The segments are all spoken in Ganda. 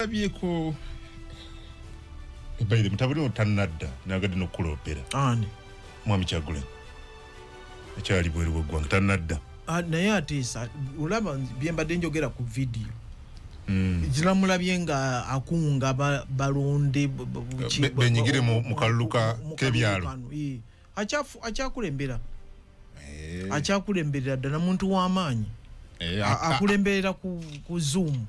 Labyeko baire mutabani wo tannadda, nagadde n'okukuloopera. Ani? Mwami Kyagulanyi akyali bweru bw'eggwanga, tannadda. Ah, naye ateesa. Olaba bye mbadde njogera ku vidiyo, kiramulabye nga akunga balonde Benyigire mu kalulu mu k'ebyalo. Kano, eh. Akyakulembera, akyakulemberera ddala, muntu w'amaanyi. Akulemberera ku Zoom.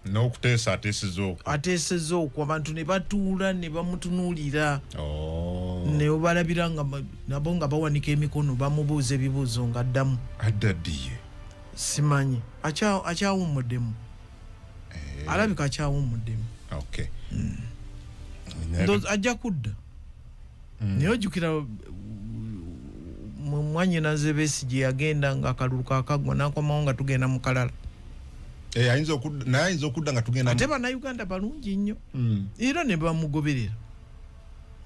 N'okuteesa ateeseza okwo. Ateeseza okwo, abantu ne batuula ne bamutunuulira. Oh. Ne balabira nga nabo nga bawanika emikono, bamubuuza ebibuuzo nga ddamu. Adda ddiye? Simanyi, akyawummuddemu, alabika akyawummuddemu. Ndowooza ajja kudda, naye ojjukira mwanyinaze Besigye yagenda nga akalulu kakaggwa, nakomawo nga tugenda mu kalala. Eh, naye ayinza okudda nga tugenda. Ate Bannayuganda balungi nnyo, era ne bamugoberera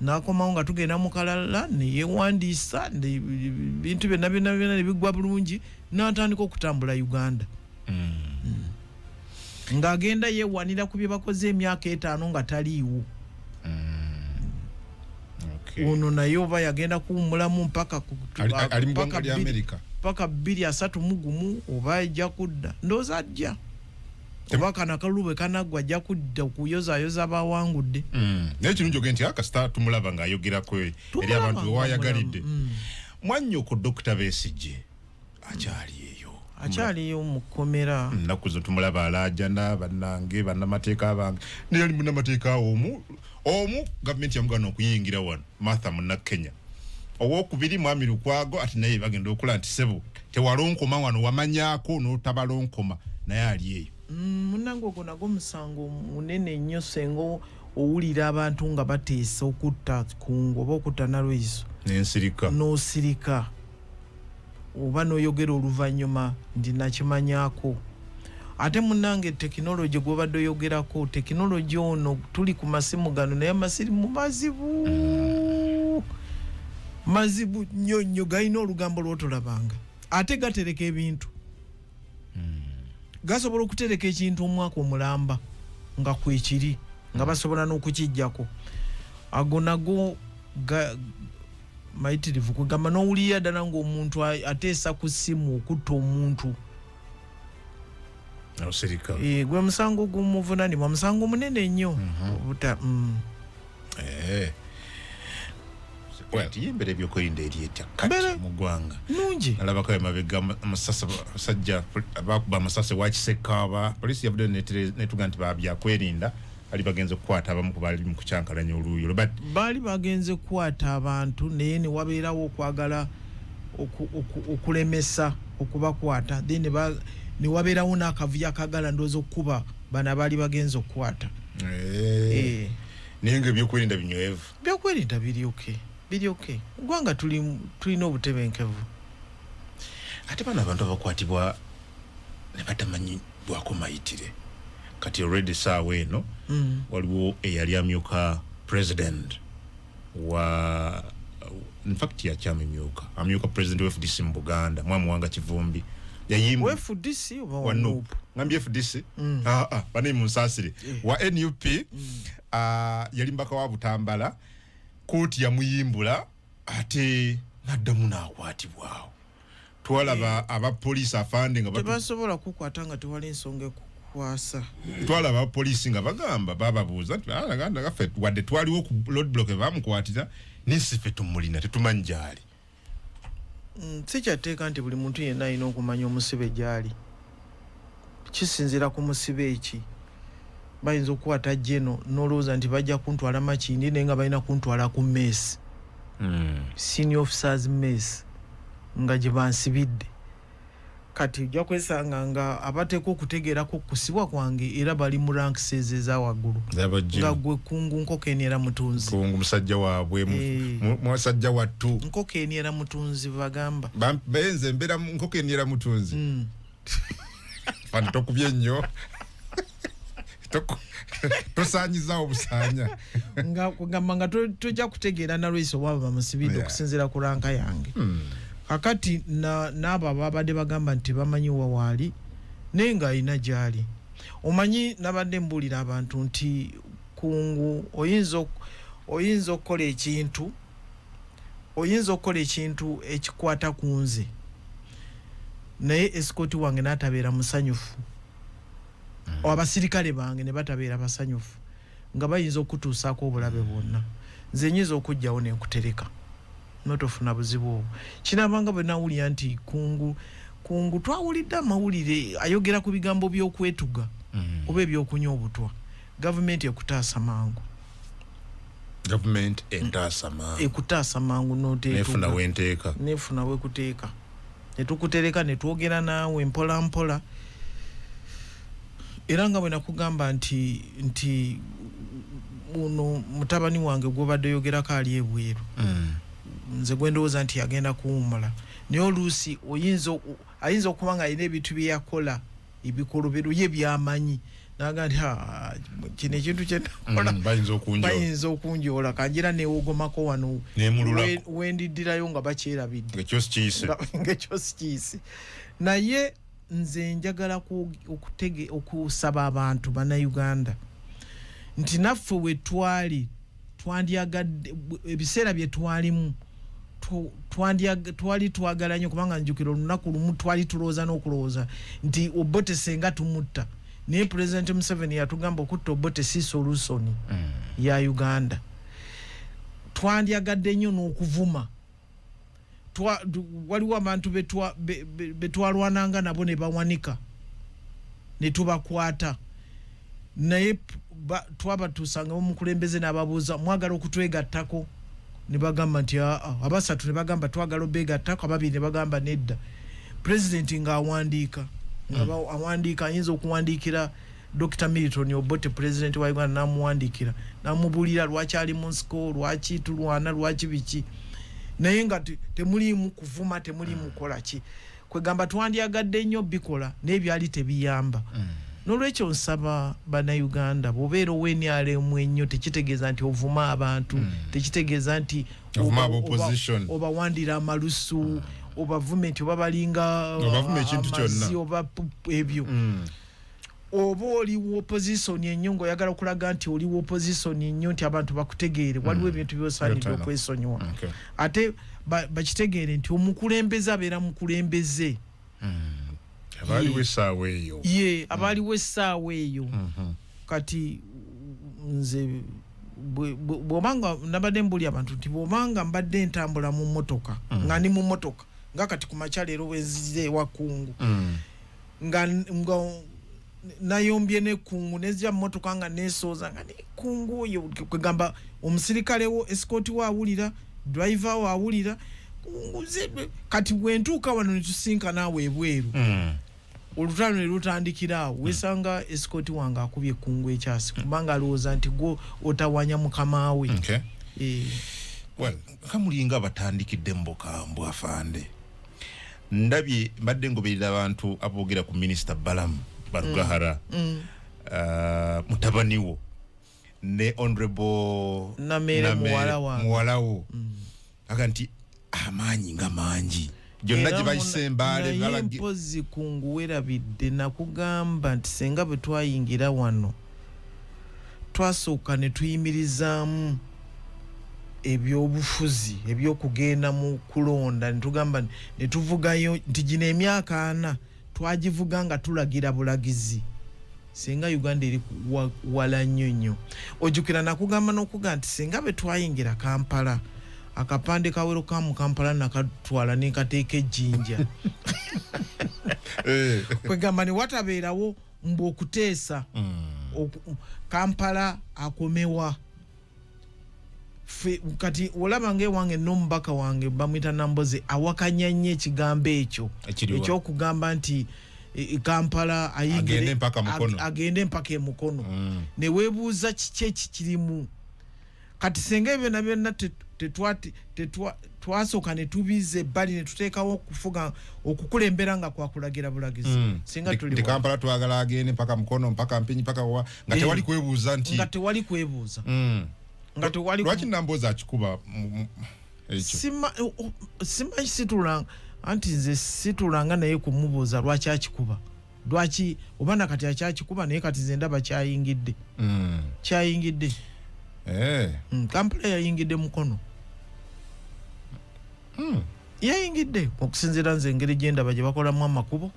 nakomawo nga tugenda mu kalala, neyewandiisa, bintu byonna byonna byonna ne biggwa bulungi, n'atandika okutambula Uganda, ng'agenda yeewanira ku bye bakoze emyaka 5 nga taliiwo. Ono naye oba yagenda kuwummulamu mpaka Ali mu mpaka ggwanga lya America. Paka 2031, oba ajja kudda? Ndowooza ajja, oba kano akalulu bwe kanaggwa ajja kudda okuyozaayoza bawangudde. Naye kirungi oge nti akasita tumulaba ng'ayogerako eri Tumulaba abantu nga bewayagalidde. mulamu. Mwannyoko Dokita Besigye akyali eyo? Akyaliyo mu kkomera. Nnaku zo tumulaba alaajana, bannange bannamateeka bange, naye ali munnamateeka awo omu omu gavumenti yamugana okuyingira wano, Martha Munnakenya. Owokubiri Mwami Lukwago, ati naye bagenda okula nti sebo tewalonkoma wano, wamanyako n'otabalonkoma, naye ali eyo. Munnange, ogwo nagwo musango munene nnyo. Senga owulira abantu nga bateesa okutta Kungu oba okutta Nalweyiso, nensirika. N'osirika oba n'oyogera oluvannyuma nti nakimanyako. Ate munnange, tekinologi gwobadde oyogerako, tekinologi ono tuli ku masimu gano, naye amasirimu mazibu, mazibu nnyo nnyo, galina olugambo lwotolabanga, ate gatereka ebintu, gasobola okutereka ekintu omwaka omulamba nga kwekiri, nga basobola n'okukijjako. Ago nago mayitirivu, kwegamba n'owulira ddala ng'omuntu ateesa ku ssimu okutta omuntu. Osirika. Eh, gwe musango gumuvunanibwa, musango munene nnyo obuta. Eh. Well, ye embeera ebyokwerinda eri etya kati mu ggwanga? Nungi. Nalabako emabega amasasi, abasajja bakuba amasasi wakisekaaba, poliisi yavuddeyo netuga nti babyakwerinda bali bagenze okukwata abamu ku bali mu kukyankalanya oluuyi olwo, but Baali bagenze kukwata abantu, naye ne wabeerawo okwagala okulemesa okubakwata, then ne wabeerawo n'akavuyo akagala ndowooza okukuba bano abaali bagenze okukwata. Eh. Eh. Naye nga ebyokwerinda binywevu? Byokwerinda biri okay, biri okay. Eggwanga tulina obutebenkevu. Ate bano abantu abakwatibwa ne batamanyi bwako mayitire, kati already saawa eno waliwo eyali amyuka president wa, in fact yakyamumyuka, amyuka president wa FDC mu Buganda, Mwami Wanga Kivumbi, yayimba Wa FDC oba wa wa NUP? NUP? Ngambye FDC? Ah, ah, bane munsasire, wa NUP. Ah, yali mbaka wa Butambala, kooti yamuyimbula ate naddamu n'akwatibwawo. Twalaba abapoliisi, afande, nga Tebasobola kukwata nga tewali nsonga ekukwasa. Twalaba abapoliisi nga bagamba, bababuuza nti, "Ah, ganda gaffe wadde twaliwo ku roadblock ebamukwatira, naye si ffe tumulina, tetumanyi gy'ali." Si kyatteeka nti buli muntu yenna alina okumanya omusibe gy'ali. Kisinziira ku musibe eki. Bayinza okukwata jeno n'olowooza nti bajja kuntwala Makindi, naye nga balina kuntwala ku mess, senior officers mess, nga gye bansibidde. Kati ojja kwesanga nga abateeka okutegeerako kusibwa kwange era bali mu ranks ezo eza waggulu, nga gwe Kungu Nkoko eni era mutunzi. Kungu musajja waabwe, musajja wattu. Nkoko eni era mutunzi bagamba. Benze mbeera nkoko eni era mutunzi. Fana tokubye nnyo, tosaanyizaawo busaanya. Nga kugamba nga tojja kutegeera nalweiso oba bamusibidde okusinziira ku rank yange. Kakati n'abo ababadde bagamba nti tebamanyi wa waali, naye ng'alina gy'ali. Omanyi, nabadde mbuulira abantu nti kungu oyinza okukola ekintu, oyinza okukola ekintu ekikwata ku nze, naye escort wange n'atabeera musanyufu, abasirikale bange ne batabeera basanyufu, nga bayinza okutuusaako obulabe bwonna, nze nyinza okugjawo nenkutereka notofuna buzibu obwo. Kinabanga bwe nawulira nti kungu twawulidde amawulire ayogera ku bigambo by'okwetuga oba ebyokunywa obutwa, gavumenti ekutaasa mangu. Gavumenti entaasa mangu. Ekutaasa mangu. Nefuna notetuga wenteeka. Nefuna wekuteeka, netukutereka, netwogera naawe mpola mpola. Era nga bwe nakugamba nti uno mutabani wange gwobadde oyogerako ali ebweru, nze gwe ndowooza nti yagenda kuwummula, naye oluusi ayinza okuba nga alina ebintu bye yakola, ebikolobero ye byamanyi, naga nti, "Ah, kino ekintu kyenakola Bayinza okunjola." Bayinza okunjola, kanjira newogomako wano Nemululako. Wendiddirayo nga bakyerabidde. Ng'ekyosi kiyise. Ng'ekyosi kiyise. Naye nze njagala okusaba abantu bannayuganda nti naffe we twali twandyagadde ebiseera bye twalimu, twali twagala nnyo, kubanga njukira olunaku lumu twali tulowooza n'okulowooza nti Obote senga tumutta, naye Pulezidenti Museveni yatugamba okutta Obote si solution ya Uganda. Twandyagadde nnyo n'okuvuma. Waliwo abantu betwalwananga nabo ne bawanika ne tubakwata, naye twabatuusanga omukulembeze n'ababuuza, "Mwagala okutwegattako?" Ne bagamba nti aa. Abasatu ne bagamba twagala obeegattako, ababiri ne bagamba nedda. Pulezidenti ng'awandiika, nga awandiika, ayinza okuwandiikira Dr Milton Obote, pulezidenti wa Uganda, n'amuwandiikira n'amubuulira lwaki ali mu nsiko, lwaki tulwana, lwaki biki, naye nga temuliimu kuvuma, temuliimu kukola ki. Kwegamba twandyagadde nnyo bikola, naye byali tebiyamba. N'olwekyo nsaba bannayuganda, bw'obeera ow'NRM ennyo, tekitegeeza nti ovuma abantu, tekitegeeza nti Ovuma aba opposition. Obawandira amalusu, obavume nti oba balinga Obavume ekintu amazzi, kyonna. oba ebyo. Oba oli opposition ennyo ng'oyagala okulaga nti oli opposition ennyo, nti abantu bakutegeere, waliwo ebintu by'osaanidde Byotana. okwesonyiwa. Ate bakitegeere nti omukulembeze abeera mukulembeze. Abaaliwo essaawa eyo. Ye abaaliwo essaawa eyo. Kati nze bw'obanga nabadde mbuli abantu nti bw'obanga mbadde ntambula mu mmotoka, nga ndi mu mmotoka, nga kati ku makya leero bwenzize ewakungu, nga nayombye nekungu, nezija mu mmotoka nga nesooza nga nekungu oyo, kwegamba omusirikale wo escort wo awulira, driver wo awulira, kungu kati bwentuuka wano netusinkana awo ebweru, olutalo ne lutandikira awo, wesanga escort wange akubye ekkungu ekyasi, kubanga alowooza nti gwo otawanya mukama we. Eh. Well, kamulinga batandikidde mu bukambwe. Afande, ndabye mbadde ngoberera abantu aboogera ku Minisita Balamu Barugahara, mutabani wo, ne Honorable Nameere muwala wange. Muwalawo, aga nti amaanyi nga mangi gyonna Era gye bayise embaale. Naye mpozi kungu werabidde nakugamba nti senga bwe twayingira wano twasooka ne tuyimirizaamu ebyobufuzi ebyokugenda mu kulonda, ne tugamba ne tuvugayo nti gino emyaka 40 twagivuga nga tulagira bulagizi, singa Uganda eri wala nnyo nnyo. Ojjukira nakugamba n'okuga nti singa bwe twayingira Kampala, akapande kawero ka mu Kampala nakatwala nekateeka ejjinja. Kwegamba ne watabeerawo mbu okuteesa Kampala akomewa. Ffe kati olaba nga ewange n'omubaka wange bamwita Namboze awakanya nnyo ekigambo ekyo. Ekiriwa? Ekyokugamba nti Kampala Agende mpaka Mukono. Agende mpaka emukono. Ne weebuuza kiki ekikirimu. Kati senga ebyo byonna byonna twasooka ne tubiza ebbali ne tuteekawo okufuga, okukulembera nga kwakulagira bulagizi, singa tuli Nti wano. Kampala twagala agende mpaka Mukono, mpaka Mpinyi, mpaka wa, nga tewali kwebuuza nti Nga tewali kwebuuza, nga tewali Lwaki Nambozi akikuba ekyo? Simanyi, situlanga, anti nze situlanga naye kumubuuza lwaki akikuba. Lwaki oba nakati akyakikuba? Naye kati nze ndaba kyayingidde, kyayingidde. Kampala yayingidde, Mukono yayingidde, okusinziira nze engeri gyendaba gye bakolamu amakubo,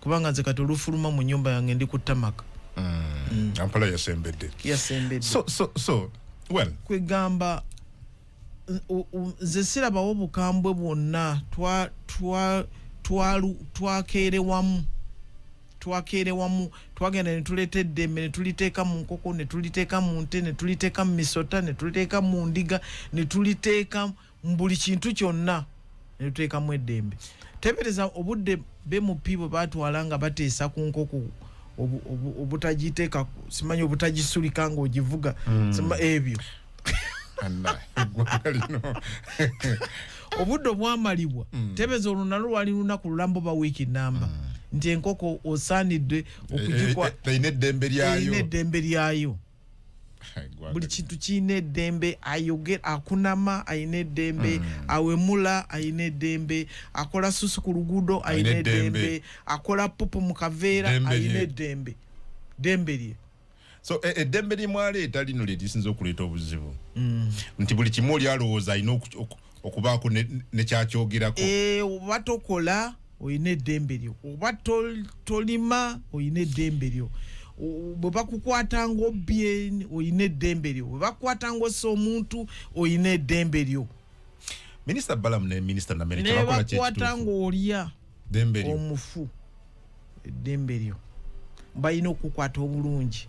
kubanga nze kati olufuluma mu nyumba yange ndi ku tarmac. Kampala yasembedde. Yasembedde. So well, kwegamba nze sirabawo bukambwe bwonna. Twakeerewamu, twakeerewamu, twagenda ne tuleeta eddembe, ne tuliteeka mu nkoko, ne tuliteeka mu nte, ne tuliteeka mu misota, ne tuliteeka mu ndiga, ne tuliteeka mu buli kintu kyonna, ne tuteekamu eddembe. Tebereza obudde bmp bwe batwala nga bateesa ku nkoko obutagiteeka, simanyi, obutagisulika ng'ogivuga, ebyo. Anna, eggwanga lino. Obudde obwamalibwa, tebeza olwo nalwo lwali lunaku lulambo ba wiiki namba, nti enkoko osaanidde okugikwa. Erina eddembe Erina lyayo. eddembe lyayo. Eggwanga Buli lino. kintu kirina eddembe. Ayogera akunama ayina eddembe, awemula ayina eddembe, akola susu ku luguudo ayina Ayina eddembe. eddembe, akola pupu mu kaveera Ddembe ayina lye. eddembe, ddembe lye. So eddembe limwaleeta lino lye lisinza okuleeta obuzibu, nti buli kimu oli alowooza alina okubaako nekyakyogerako. Oba tokola oyina eddembe lyo, oba tolima oyina eddembe lyo, bwe bakukwata ng'obbye oyina eddembe lyo, bwe bakukwata ng'ossa omuntu oyina eddembe lyo. Minisita Balamu ne Minisita Namere Ne kyebakola bakwata kyekituufu. ng'olya Ddembe lyo. omufu, eddembe lyo, balina okukwata obulungi.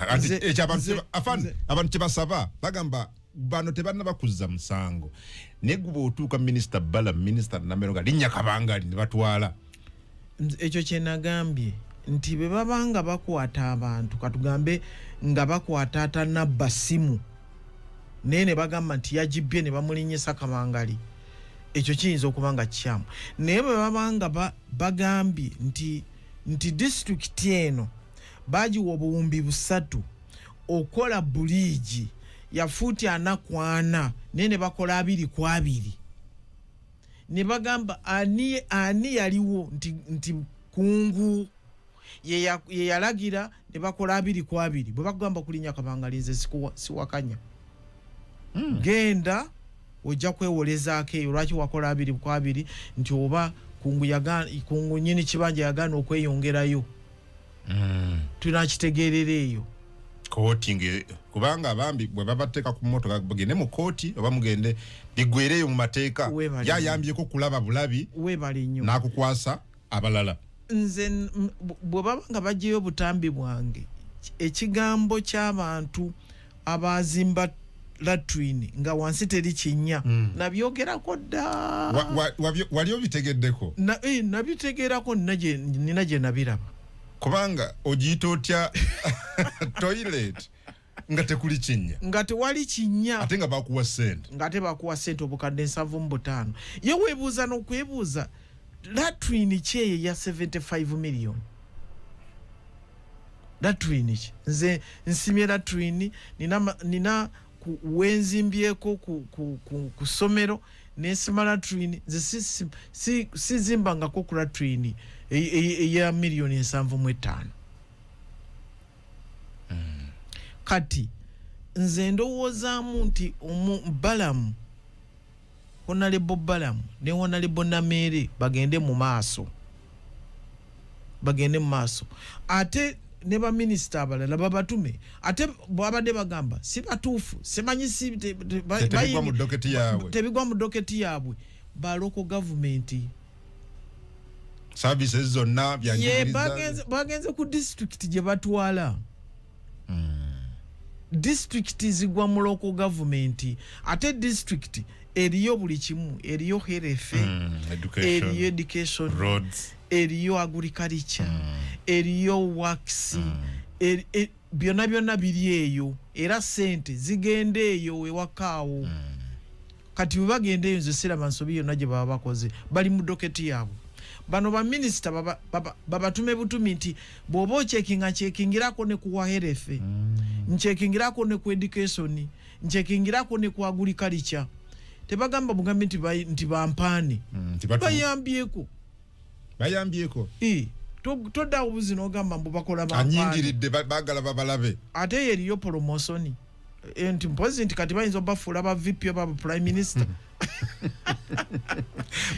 Anti ekyo abantu afan abantu kyebasaba, bagamba bano tebanna kuzza musango, naye guba otuuka Minisita Balamu, Minisita Namere nga linnya kabangali ne batwala. Ekyo kyenagambye nti bwe baba nga bakwata abantu, katugambe nga bakwata atanabba simu, naye ne bagamba nti yagibbye ne bamulinyisa kabangali, ekyo kiyinza okuba nga kikyamu. Naye bwe baba nga bagambye nti disitulikiti eno bagiwa obuwumbi 3 okola bridge ya fuuti 40 ku 40, naye ne bakola 2 ku 2, ne bagamba ani yaliwo nti kungu ye yalagira ne bakola 2 ku 2, bwe bagamba kulinnya kabangali, nze siwakanya. Genda ojja kwewolezaako eyo lwaki wakola 2 ku 2, nti oba kungu kungu nyini kibanja yagaana okweyongerayo, tunakitegeerera eyo. Kooti nge kubanga bambi bwe babateeka ku mmotoka bagende mu kooti oba mugende bigwereyo mu mateeka. Weebale. Yayambyeko kulaba bulabi. Weebale nnyo. N'akukwasa abalala. Nze bwe baba nga baggyeyo obutambi bwange, ekigambo ky'abantu abazimba latrine nga wansi teri kinnya, nabyogerako dda. Wali obitegeddeko? Nabitegeerako, nina gye nabiraba. Kubanga ogiyita otya toilet nga tekuli kinnya? Nga tewali kinnya. Ate nga bakuwa sente. Ng'ate bakuwa sente obukadde 75. Ye weebuuza n'okwebuuza, latrine ki eyo eya 75 million? Latrine ki? Nze nsimye latrine, nina wenzimbyeko ku ssomero nensima latrine. Nze sizimbangako ku latrine eya miliyoni 75. Kati nze ndowoozaamu nti omu Balamu, Honorable Balamu ne Honorable Nameere bagende mu maaso, bagende mu maaso, ate ne baminisita abalala babatume. Ate bwabadde bagamba si batuufu, simanyi si Tebigwa mu docket yaabwe. Tebigwa mu docket yaabwe, ba local government. Services zonna ye byanjigiriza. Bagenze ku disitulikiti gye batwala. Disitulikiti zigwa mu local government, ate disitulikiti eriyo buli kimu, eriyo health, Education, eriyo education, roads, eriyo agriculture, eriyo works, byonna byonna biri eyo, era sente zigenda eyo ewakaawo. Kati bwe bagenda eyo, nze siraba nsobi yonna gye baba bakoze, bali mu docket yaabwe. Bano baminisita babatume butumi nti bw'oba ocheckinga, ncheckingirako ne ku wa health, ncheckingirako ne ku education, ncheckingirako ne ku agriculture. Tebagamba bugambi nti bampaane. Nti Bayambyeko. Bayambyeko. Eh, Toddawo buzi n'ogamba mbu bakola bampaane. Anyingiridde, baagala babalabe. Ate eyo eriyo promotion, nti mpozi nti kati bayinza obafuula ba VP oba ba prime minister,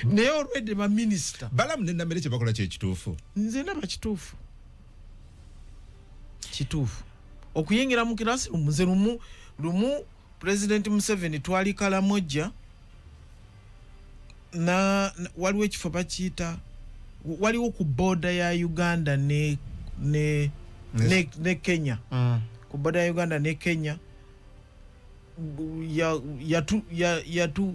naye already ba minister. Balamu ne Namere kye bakola kyekituufu? Nze ndaba kituufu, kituufu okuyingira mu classroom. Nze lumu lumu President Museveni twali Kalamojja na waliwo ekifo bakiyita, waliwo ku border ya Uganda ne Kenya. Ku border ya Uganda ne Kenya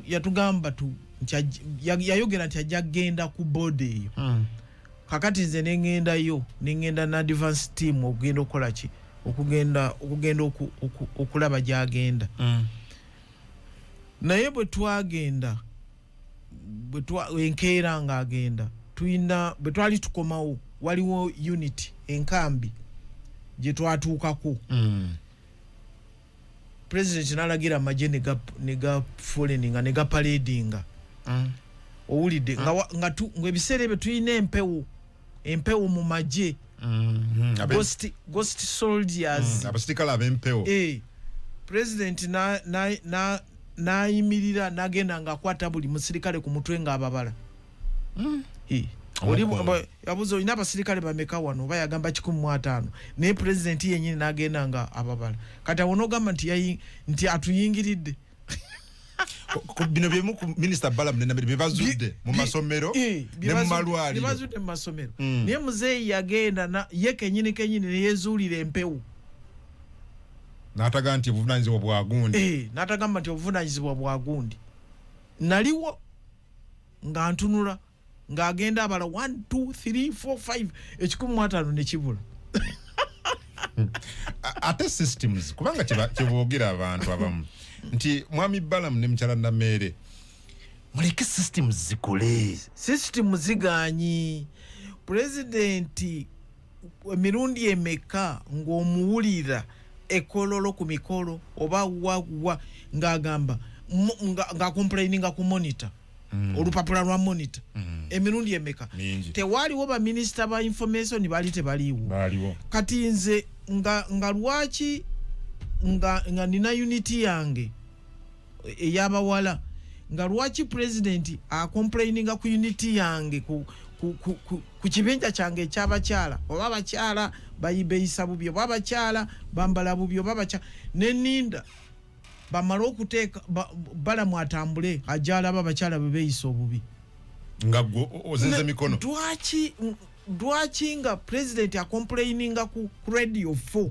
yatugamba tu nti yayogera nti ajja kugenda ku border eyo. Kakati nze neŋŋendayo, neŋŋenda na advance team okugenda okukola ki, okugenda okulaba gyagenda. Naye bwe twagenda, enkeera ng'agenda, tuyina bwe twali tukomawo, waliwo unit, enkambi gye twatuukako. President n'alagira amagye ne gafoleninga ne gapaledinga. Owulidde nga ebiseera ebyo tulina empewo mu magye. Ghost soldiers. Abasirikale ab'empewo. President n'ayimirira n'agenda ng'akwata buli musirikale ku mutwe ng'ababala. Oli Omukwano. Yabuuza, olina abasirikale bameka wano? Oba yagamba 150, naye pulezidenti yennyini n'agenda nga ababala. Kati awo n'ogamba nti nti atuyingiridde. Bino byemu ku Minisita Balamu ne Namere bye bazudde mu masomero ne mu malwaliro. Bye bazudde mu masomero. Naye muzeeyi yagenda ye kenyini kenyini neyezuulira empewo. N'ataga nti obuvunanyizibwa bwa gundi. N'atagamba nti obuvunanyizibwa bwa gundi. Naliwo nga ntunula ng'agenda abala 1 2 3 4 5, 150 ne kibula. Ate systems, kubanga kyeboogera abantu abamu nti mwami Balamu ne mukyala Nameere, muleke systems zikole. System ziganyi. Pulezidenti emirundi emeka ng'omuwulira ekololo ku mikolo oba wawa ng'agamba ng'acomplaininga ku Monitor, olupapula lwa Monitor? Emirundi emeka? Mingi. Tewaaliwo baminisita ba information? Baali tebaliiwo? Baaliwo. Kati nze nga lwaki nga nina unit yange ey'abawala, nga lwaki pulezidenti acomplaininga ku unit yange, ku kibinja kyange ekyabakyala, oba abakyala beeyisa bubi, oba abakyala bambala bubi, oba abakyala, neninda bamale okuteeka Balamu atambule ajja alaba abakyala bwe beeyisa obubi? Nga gwe ozinze mikono. Lwaki nga pulezidenti acomplaininga ku Radio 4,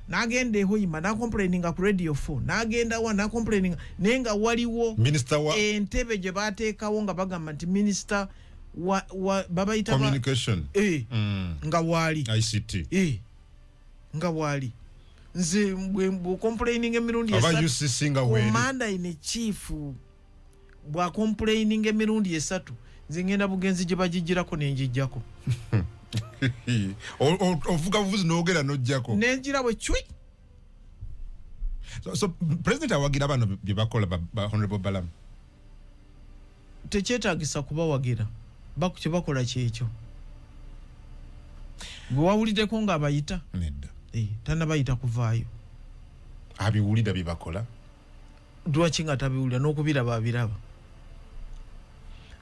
n'agenda ehoyima n'acomplaininga ku Radio 4, n'agenda wa n'acomplaininga, naye nga waliwo minisita wa entebe gye bateekawo nga bagamba nti minisita wa babayita communication. Nga waali. ICT. Nga waali. Nze bwocomplaininga emirundi aba esatu, UCC nga weeri. Commander in chief bwacomplaininga emirundi esatu, nze ngenda bugenzi gye bagigirako nenjijjako. Ovuga buvuzi n'ogera n'ojjako. Nenjira bwe cwi. So president awagira bano bye bakola ba Honorable Balamu? Tekyetagisa kubawagira. Kye bakola kyekyo. Gwe wawuliddeko ng'abayita? Nedda. Tannabayita kuvaayo. Abiwulira bye bakola? Lwaki nga tabiwulira? N'okubiraba abiraba,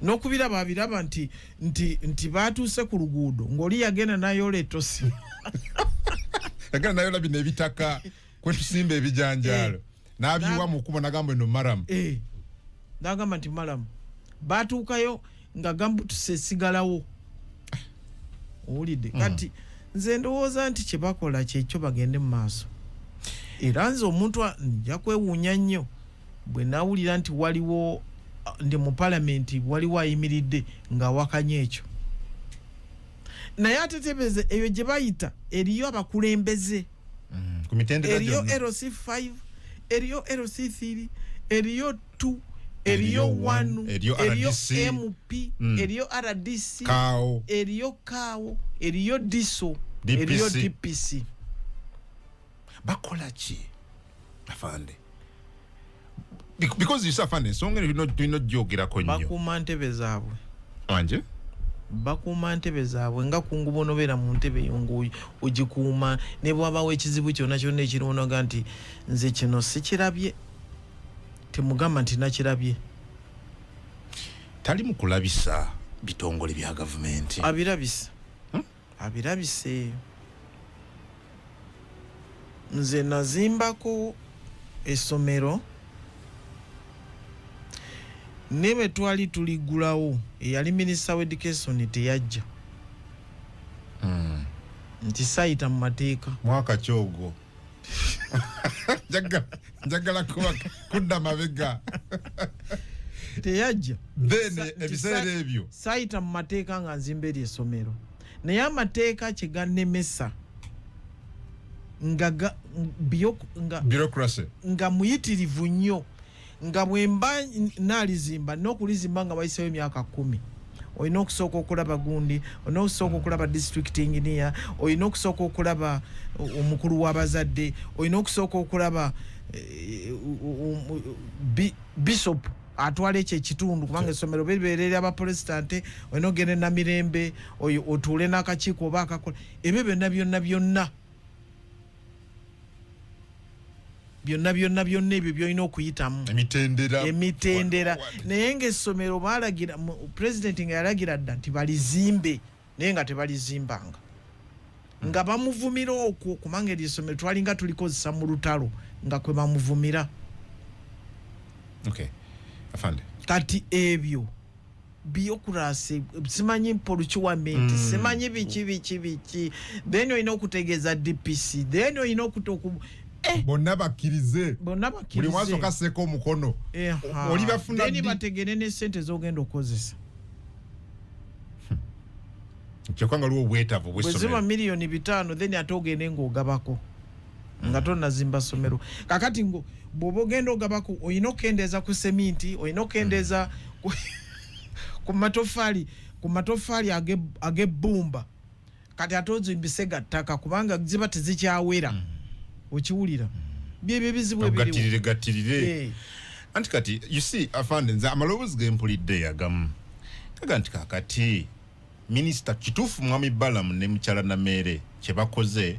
n'okubiraba abiraba nti batuuse ku luguudo ng'oli yagenda n'ayoola ettosi. Yagenda nayola bino ebitaka kwetusimba ebijanjaalo, n'abiwa mu kkubo, nagamba eno murram. N'agamba nti murram. Batuukayo nga gumboots esigalawo. Owulidde? Kati nze ndowooza nti kyebakola kyekyo, bagende mu maaso. Era nze omuntu nja kwewuunya nnyo bwe nawulira nti waliwo ndi mu palamenti waliwo ayimiridde ng'awakanya ekyo. Naye ate tebeze eyo gye bayita eriyo abakulembeze. Ku mitendera Eriyo gyonna. LC5, eriyo LC3, eriyo 2, eriyo Eriyo 1, 1, eriyo eriyo RDC. MP, eriyo RDC, Kaawo. Eriyo kaawo, eriyo DISO, DPC. eriyo DPC. Bakola ki, afande? Because you see, afande, ensonga eno tulina ogyogerako nnyo. Bakuuma ntebe zaabwe. Wanje. Bakuuma ntebe zaabwe nga kungu bw'onobeera mu ntebe eyo ng'ogikuuma, ne bw'abaawo ekizibu kyonna kyonna ekiriwonaga nti nze kino sikirabye, temugamba nti nakirabye. Tali mu kulabisa bitongole bya gavumenti. Abirabise. Abirabise. Nze nazimbako essomero ne bwe twali tuliggulawo, eyali minisita wa education teyajja, nti sayita mu mateeka. Mwaka kyogwo njagala kudda mabega. Teyajja. Then ebiseera ebyo sayita mu mateeka nga nzimba eri essomero, naye amateeka kye gannemesa nga bureaucracy nga muyitirivu nnyo, nga bwe mba naalizimba n'okulizimba nga wayiseewo emyaka 10, olina okusooka okulaba gundi, olina okusooka okulaba district engineer, olina okusooka okulaba omukulu w'abazadde, olina okusooka okulaba bishop atwala ekyo ekitundu, kubanga essomero libeera eri abaprotestante, olina okugenda e Namirembe otuule n'akakiiko oba akakola ebyo byonna byonna byonna byonna byonna byonna ebyo byolina okuyitamu, emitendera. Naye ng'essomero baalagira, pulezidenti nga yalagira dda nti balizimbe, naye nga tebalizimbanga, nga bamuvumira okwo, kubanga eryo essomero twalinga tulikozesa mu lutalo, nga kwe bamuvumira. Okay. Afande. Kati ebyo bureaucracy, simanyi procurement, simanyi biki biki biki, then olina okutegeeza DPC, then olina bonna bakkirize, bonna bakkirize, buli mwasooka asseeko omukono, oli bafuna, then bategere ne ssente z'ogenda okukozesa. Kyokka nga waliwo obwetaavu bw'essomero. Bwe ziba 5 miliyoni, then ate ogende ng'ogabako nga tonnazimba ssomero. Kakati ngo bw'oba ogenda ogabako, olina okukendeeza ku seminti, olina okukendeeza ku matofaali, ku matofaali ag'ebbumba, kati ate ozimbise ga ttaka, kubanga ziba tezikyawera. Okiwulira? Byebyo ebizibu ebiriwo. Gattirire. Anti kati you see, afande, nze amaloboozi ge mpulidde agamu gaga nti kakati minisita kituufu, mwami Balamu ne mukyala Nameere kye bakoze,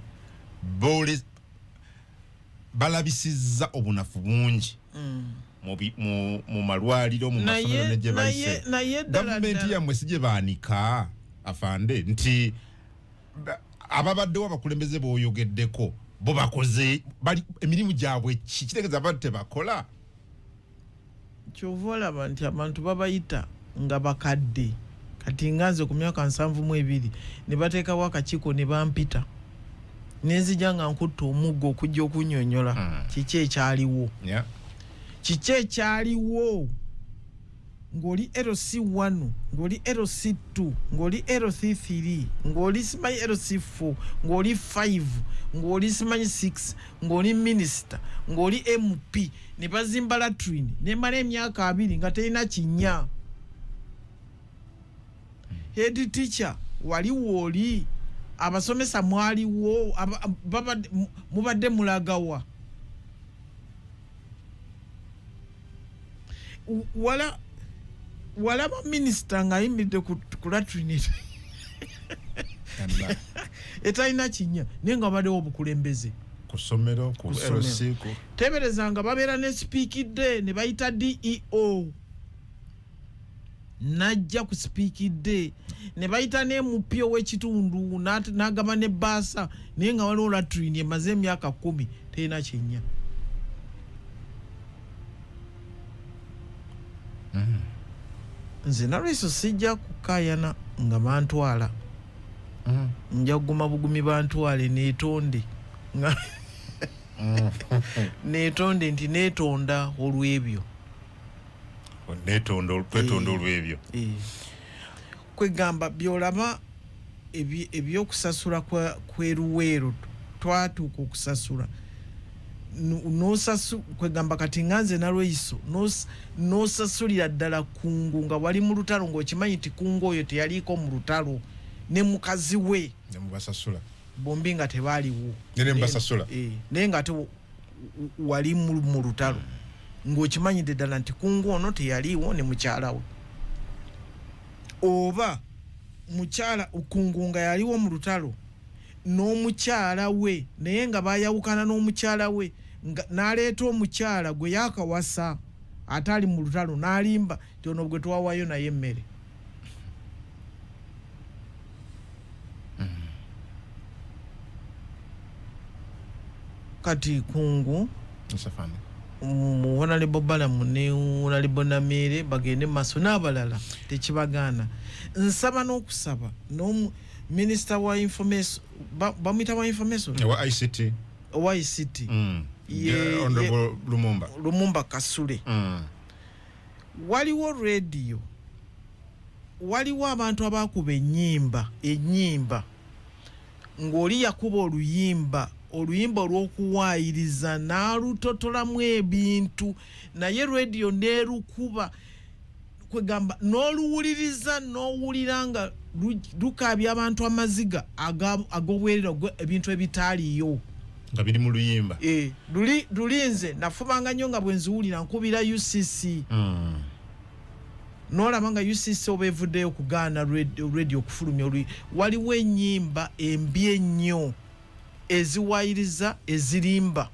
balabisizza obunafu bungi mu malwaliro, mu masomero ne gye bayise. Gavumenti yammwe si gye baanika, afande, nti ababaddewo abakulembeze b'oyogeddeko bo bakoze emirimu gyabwe ki? Kitegeeza abadde tebakola. Kyova olaba nti abantu babayita nga bakadde. Kati nga nze ku myaka 72 ne bateekawo akakiiko ne bampita, nenzija nga nkutta omuggo okujja okunyonyola kiki ekyaliwo, kiki ekyaliwo ng'oli LC1, ng'oli LC2, ng'oli LC3, ng'oli simanyi LC4, ng'oli 5, ng'oli simanyi 6, ng'oli minisita, ng'oli MP, ne bazimba latrine nemala emyaka 20 nga terina kinnya. Head teacher wali wooli, abasomesa mwaliwo, mubadde mulagawa? Wala walaba minisita ng'ayimiridde ku latrine etalina kinnya, naye nga wabaddewo obukulembeze. Ku ssomero, ku LC. Tebereza nga babeera ne sipiikidde ne bayita DEO najja ku sipiikidde, ne bayita ne MP ow'ekitundu n'agaba ne baasa, naye nga waliwo latrine emaze emyaka 10 terina kinnya. Nze nalweso sijja kukaayana nga bantwala. Nja kuguma bugumi, bantwale neetonde, neetonde nti neetonda olw'ebyo. Kwetonda olw'ebyo. Kwegamba byolaba ebyokusasula kweruweero, twatuuka okusasula nosasu kwegamba kati nga nze nalweyiso nosasulira ddala kungu nga wali mu lutalo, ng'okimanyi nti kungu oyo teyaliiko mu lutalo ne mukazi we. Nemubasasula. Bombi nga tebaaliwo. Nemubasasula. Naye nga ate wali mu lutalo ng'okimanyidde ddala nti kungu ono teyaliiwo ne mukyala we oba Mukyala Kungu nga yaliwo mu lutalo n'omukyala we, naye nga bayawukana n'omukyala we, n'aleeta omukyala gwe yakawasa ate ali mu lutalo, n'alimba nti ono gwe twawayo naye emmere. Kati Kungu, Honorable Balamu ne Honorable Nameere bagende maaso n'abalala, tekibagaana. Nsaba n'okusaba n'omu minisita wa information, bamuyita wa information, Owa ICT. Owa ICT. Honorable Lumumba. Lumumba Kasule. Waliwo radio, waliwo abantu abakuba ennyimba ng'oli yakuba oluyimba olw'okuwaayiriza n'alutotolamu ebintu, naye radio n'erukuba, kwegamba n'oluwuliriza n'owulira nga lukaabya abantu amaziga ag'obwerera, ebintu ebitaaliyo nga biri mu luyimba. Lulinze nafubanga nnyo nga bwe nziwulira nkubira UCC. N'olaba nga UCC oba evuddeyo okugaana radio okufulumya oluyi. Waliwo ennyimba embi ennyo eziwayiriza, ezirimba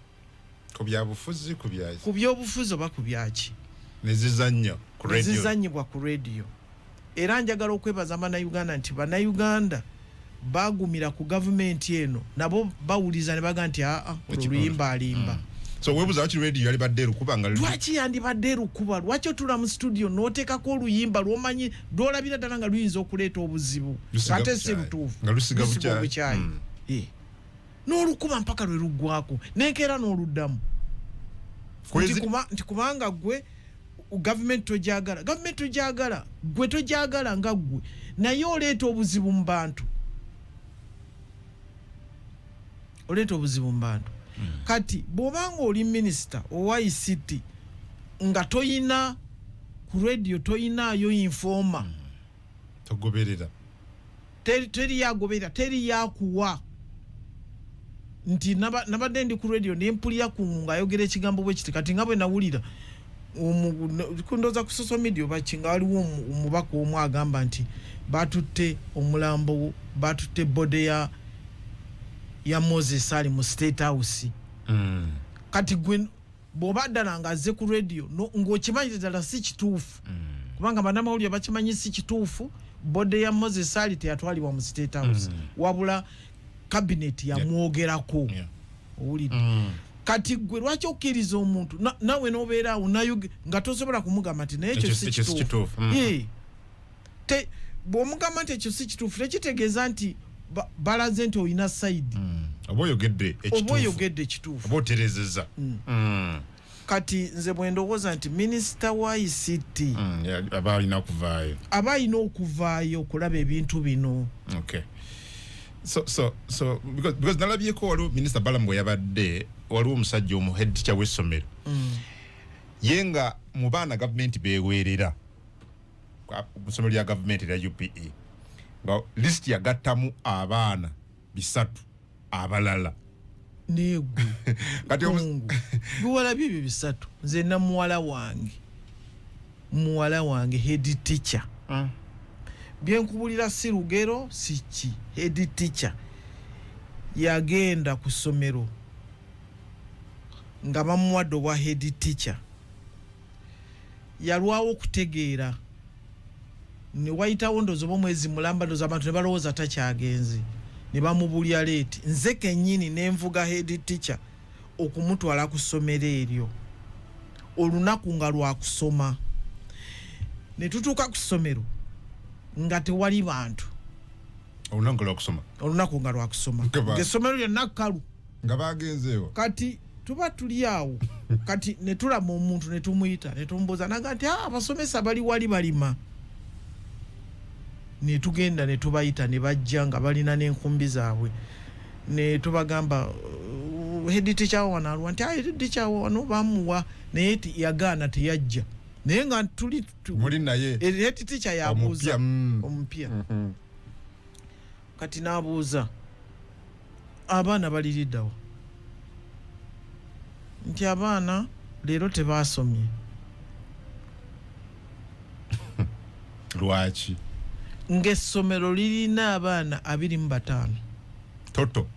ku byabufuzi, ku bya ku byobufuzi oba ku byaki, nezizannya ku radio, nezizannyibwa ku radio. Era njagala okwebaza Bannayuganda nti Bannayuganda bagumira ku gavumenti eno, nabo bawuliza ne baga nti aa, olwo luyimba alimba. So weebuuza lwaki radio yalibadde erukuba nga lwaki yandibadde erukuba? Lwaki otula mu studio n'oteekako oluyimba lw'omanyi lw'olabira ddala nga luyinza okuleeta obuzibu, ate si lutuufu, nga lusiga obukyayi, n'olukuba mpaka lwe luggwako, nenkeera n'oluddamu, nti kubanga gwe gavumenti togyagala, gavumenti togyagala, gwe togyagala nga gwe, naye oleeta obuzibu mu bantu, oleeta obuzibu mu bantu. Kati bw'obanga oli minisita owa ICT nga toyina ku radio, toyinaayo informer, togoberera, teri yagoberera, teri yakuwa nti nabadde ndi ku radio ne mpulira ku ng'ayogera ekigambo bwe kiti. Kati nga bwe nawulira kundooza ku social media oba ki, nga waliwo omubaka omu agamba nti batutte omulambo, batutte body ya Moses ali mu State House. Kati gwe bw'oba ddala ng'azze ku radio ng'okimanyi ddala si kituufu, kubanga bannamawulire bakimanyi si kituufu, body ya Moses ali teyatwalibwa mu State House, wabula cabinet yamwogerako. Owulidde? Kati gwe lwaki okkiriza omuntu nawe n'obeera awo nayo nga tosobola kumugamba nti naye ekyo si kituufu? Bw'omugamba nti ekyo si kituufu, tekitegeeza nti balaze nti olina side. Oba oyogedde ekituufu. Oba oyogedde ekituufu. Oba oterezezza. Kati nze bwe ndowooza nti minisita wa ICT aba alina okuvaayo, aba alina okuvaayo okulaba ebintu bino. Okay. So because nalabyeko waliwo Minisita Balamu bwe yabadde, waliwo omusajja omu head teacher w'essomero, ye nga mu baana gavumenti beeweerera mu ssomero lya gavumenti erya UPE, nga list yagattamu abaana 3 abalala. Negwe Kati gwe walabye ebyo 3, nze na muwala wange head teacher. Byenkubulira si lugero, si ki, head teacher yagenda ku ssomero nga bamuwadde obwa head teacher, yalwawo okutegeera, ne wayitawo ndowooza oba omwezi mulamba, ndowooza abantu ne balowooza takyagenze, ne bamubulya leeti. Nze kennyini ne nvuga head teacher okumutwala ku ssomero eryo olunaku nga lwakusoma, ne tutuuka ku ssomero nga tewali bantu. Olunaku lwakusoma, olunaku nga lwakusoma, ng'essomero lyonna kkalu, nga bagenzeewo. Kati tuba tuli awo, kati ne tulaba omuntu ne tumuyita ne tumubuuza, naga nti abasomesa bali wali balima. Ne tugenda ne tubayita ne bajja nga balina n'enkumbi zaabwe, ne tubagamba head teacher wano alwa, nti head teacher wano bamuwa, naye yagaana teyajja, naye nga tuli muli naye head teacher yabuuza omupya. Kati n'abuuza abaana baliriddawa, nti abaana leero tebaasomye. Lwaki? Ng'essomero lirina abaana 25. Toto.